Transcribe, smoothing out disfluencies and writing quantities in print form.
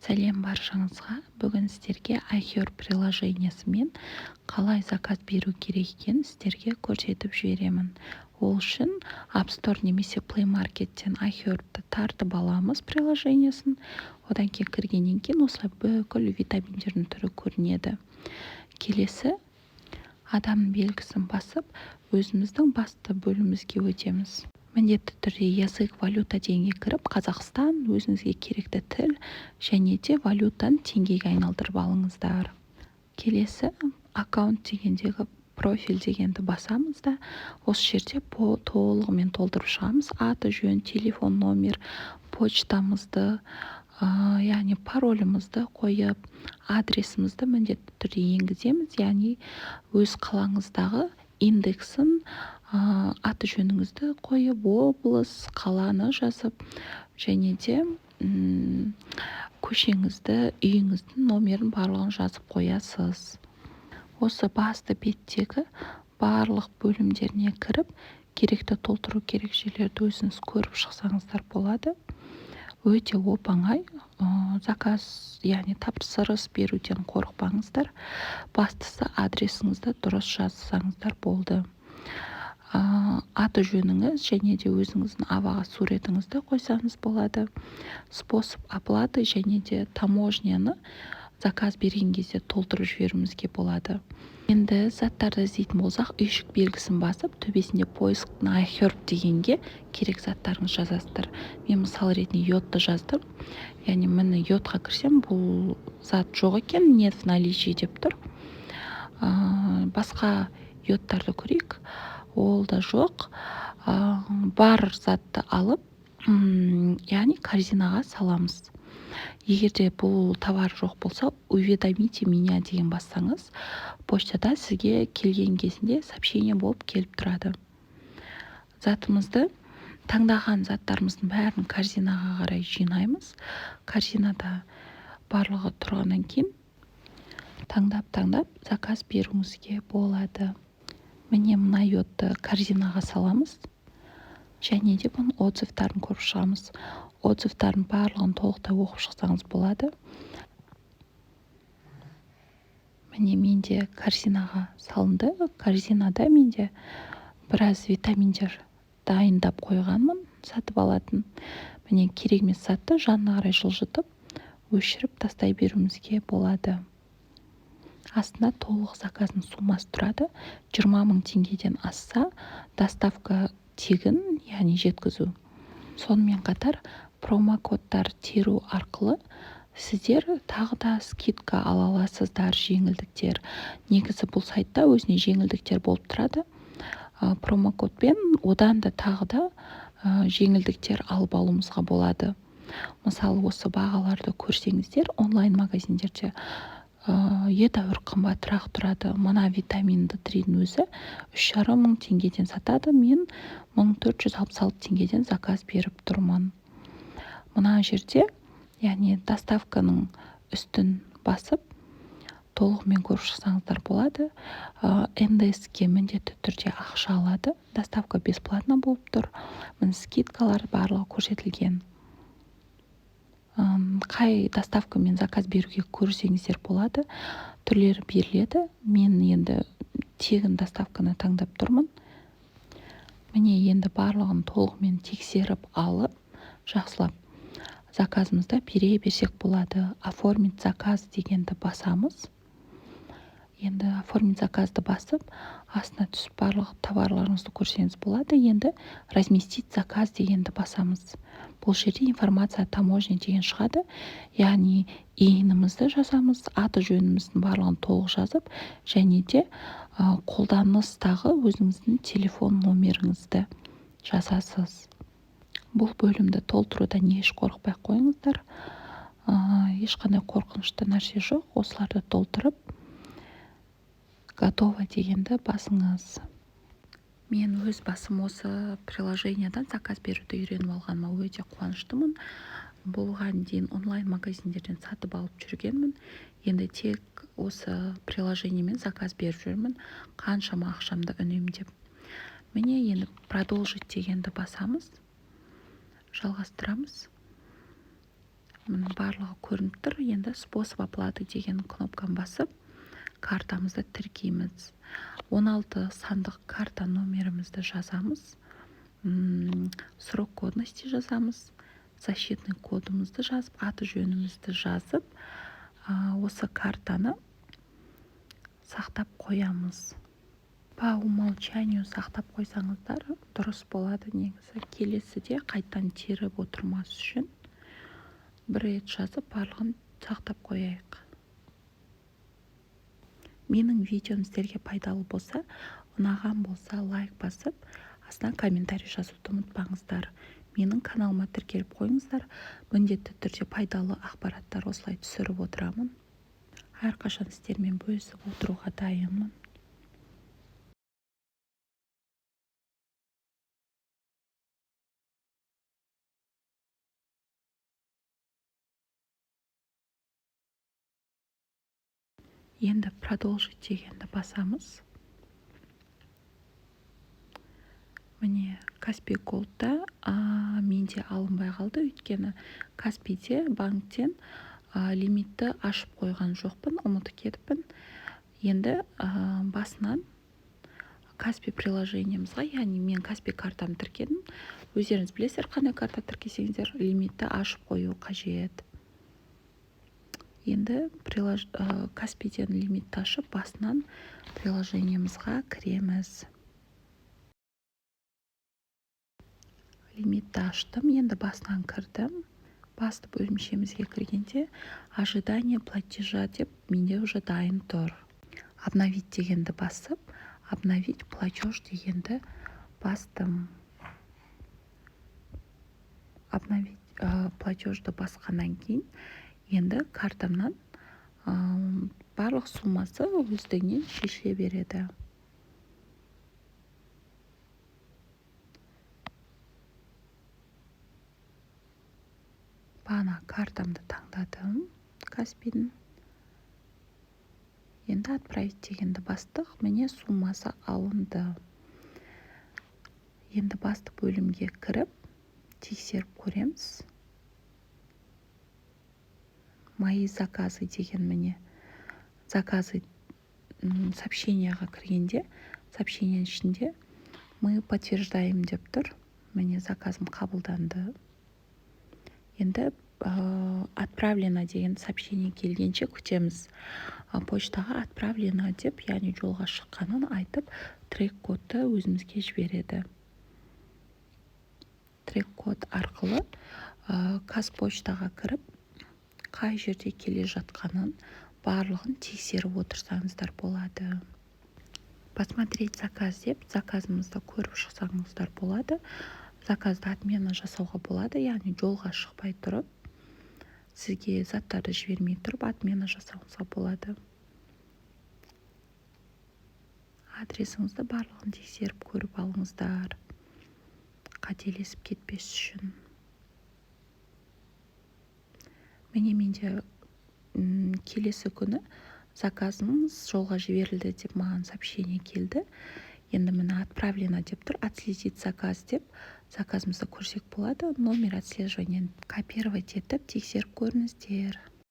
Сәлем баршаңызға! Бүгін сіздерге iHerb приложениесімен қалай заказ беру керек екенін сіздерге көрсетіп жіберемін. Ол үшін App Store немесе Play Marketтен iHerb'ті тартып аламыз, приложениесін. Одан кейін кіргеннен кейін осылай бүкіл витаминдердің түрі көрінеді. Келесі адамның белгісін басып, өзіміздің басты бөлімімізге өтеміз. Міндетті түрде «Язык, валюта» дегенге кіріп, Қазақстан, өзіңізге керекті тіл және де валютаны теңгеге айналдырып алыңыздар. Келесі «Аккаунт» дегендегі «Профиль» дегенді басамыз да, осы жерде толығымен толтырып шығамыз: аты жөн, телефон номер, почтамызды, яғни паролімізді қойып, адресімізді міндетті түрде енгіземіз, яғни өз қалаңыздағы индексін, аты жөніңізді қойып, облыс, қаланы жазып және де көшеңізді, үйіңіздің номерін, барлығын жазып қоясыз. Осы басты беттегі барлық бөлімдеріне кіріп, керекті толтыру керек жерлерді өзіңіз көріп шықсаңыздар болады. Өте оп оңай заказ, яғни тапсырыс беруден қорықпаңыздар. Бастысы, адресіңізді дұрыс жазсаңыздар болды. Аты жөніңіз және де өзіңіздің аваға суретіңізді қойсаңыз болады. Способ оплаты және де таможняны заказ берген кезде толтырып жіберуімізге болады. Енді заттарды іздейтін болсақ, үйшік белгісін басып, төбесінде «Поиск на iHerb» дегенге керек заттарыңызды жазасыздар. Мен мысал ретінде йодты жаздым, яғни міне, йодқа кірсем, бұл зат жоқ екен, «нет в наличии» деп тұр. Басқа йодтарды көрейік, ол да жоқ. Бар затты алып, яғни корзинаға саламыз. Егер де бұл товар жоқ болса, «Уведомите меня» деген бассаңыз, почтада сізге келген кезінде сообщение болып келіп тұрады. Затымызды, таңдаған заттарымыздың бәрін корзинаға қарай жинаймыз. Корзинада барлығы тұрғаннан кейін таңдап-таңдап заказ беруіңізге болады. Міне, мына йодты корзинаға саламыз және де бұның отзывтарын көріп шығамыз. Отзывтардың барлығын толықтай оқып шықсаңыз болады. Міне, менде корзинаға салынды. Корзинада менде біраз витаминдер дайындап қойғанмын сатып алатын. Міне, керек емес затты жанына қарай жылжытып, өшіріп тастай беруімізге болады. Астында толық заказдың суммасы тұрады. 20 000 теңгеден асса, доставка тегін, яғни жеткізу. Сонымен қатар промокодтар теру арқылы сіздер тағы да скидка ала аласыздар, жеңілдіктер. Негізі бұл сайтта өзіне жеңілдіктер болып тұрады. Промокодпен одан да тағы да жеңілдіктер алып алуымызға болады. Мысалы, осы бағаларды көрсеңіздер, онлайн магазиндерде едәуір қымбатырақ тұрады. Мына витамин Д 3-дің өзі 3,5 мың теңгеден сатады, мен 1466 теңгеден заказ беріп тұрмын. Мына жерде, яғни доставканың үстін басып, толығымен көріп шықсаңыздар болады. НДС-ке міндетті түрде ақша алады, доставка бесплатно болып тұр. Міне, скидкалар барлығы көрсетілген. Қай доставкамен заказ беруге көрсеңіздер болады, түрлері беріледі. Мен енді тегін доставканы таңдап тұрмын. Міне, енді барлығын толығымен тексеріп алып, жақсылап заказымызды бере берсек болады. «Оформить заказ» дегенді басамыз. Енді «Оформить заказды» басып, астына түсіп, барлық товарларыңызды көрсеңіз болады. Енді «Разместить заказ» дегенді басамыз. Бұл жерде «Информация таможни» деген шығады, яғни ИИН-імізді жазамыз, аты жөніміздің барлығын толық жазып және де қолданыстағы өзіңіздің телефон номеріңізді жазасыз. Бұл бөлімді толтырудан еш қорықпай ақ қойыңыздар, ешқандай қорқынышты нәрсе жоқ. Осыларды толтырып, «Готово» дегенді басыңыз. Мен өз басым осы приложениядан заказ беруді үйреніп алғаныма өте қуаныштымын. Бұған дейін онлайн магазиндерден сатып алып жүргенмін, енді тек осы приложениемен заказ беріп жүрмін, қаншама ақшамды үнемдеп. Міне, енді «Продолжить» дегенді басамыз, жалғастырамыз. Міне, барлығы көрініп тұр. Енді «Способ оплаты» деген кнопканы басып, картамызды тіркейміз. 16 сандық карта номерімізді жазамыз, срок годности жазамыз, защитный кодымызды жазып, аты жөнімізді жазып, осы картаны сақтап қоямыз. По умолчанию сақтап қойсаңыздар, дұрыс болады негізі. Келесіде қайтадан теріп отырмас үшін бір рет жазып, барлығын сақтап қояйық. Менің видеом сіздерге пайдалы болса, ұнаған болса, лайк басып, астына комментарий жазуды ұмытпаңыздар. Менің каналыма тіркеліп қойыңыздар. Міндетті түрде пайдалы ақпараттар осылай түсіріп отырамын. Әрқашан сіздермен бөлісіп отыруға дайынмын. Енді «Продолжить» дегенді басамыз. Міне, Каспи Голдта менде алынбай қалды, өйткені Каспиде банктен лимитті ашып қойған жоқпын, ұмытып кетіппін. Енді басынан Каспи приложениемізға, яғни мен Каспи картамды тіркедім. Өздеріңіз білесіздер, қандай карта тіркесеңіздер, лимитті ашып қою қажет. Енді Каспиден лимитті ашып, басынан приложениемізға кіреміз. Лимитті аштым, енді басынан кірдім. Басты бөлімшемізге кіргенде, «Ожидание платежа» деп менде уже дайын тұр. «Обновить» дегенді басып, «Обновить платеж» дегенді бастым. «Обновить платежді басқаннан кейін енді картамнан барлық суммасы өздігінен шешіле береді. Бағана картамды таңдадым Каспидің. Енді «Отправить» дегенді бастық. Міне, суммасы алынды. Енді басты бөлімге кіріп, тексеріп көреміз. «Мои заказы» деген, міне, «Заказы», сообщенияға кіргенде, сообщениенің ішінде «Мы подтверждаем» деп тұр. Міне, заказым қабылданды. Енді «Отправлено» деген сообщение келгенше күтеміз. Почтаға «Отправлено» деп, яғни жолға шыққанын айтып, трек кодты өзімізге жібереді. Трек код арқылы Қазпочтаға кіріп, қай жерде келе жатқанын барлығын тексеріп отырсаңыздар болады. «Посмотреть заказ» деп, заказымызды көріп шықсаңыздар болады. Заказды отмена жасауға болады, яғни жолға шықпай тұрып, сізге заттарды жібермей тұрып, отмена жасауыңызға болады. Адресіңізді барлығын тексеріп көріп алыңыздар, қателесіп кетпес үшін. Міне, менде келесі күні «Заказыңыз жолға жіберілді» деп маған сообщение келді. Енді, міне, «Отправлено» деп тұр. «Отследить заказ» деп, заказымызды көрсек болады. Номер отслеживания копировать етіп, тексеріп көріңіздер.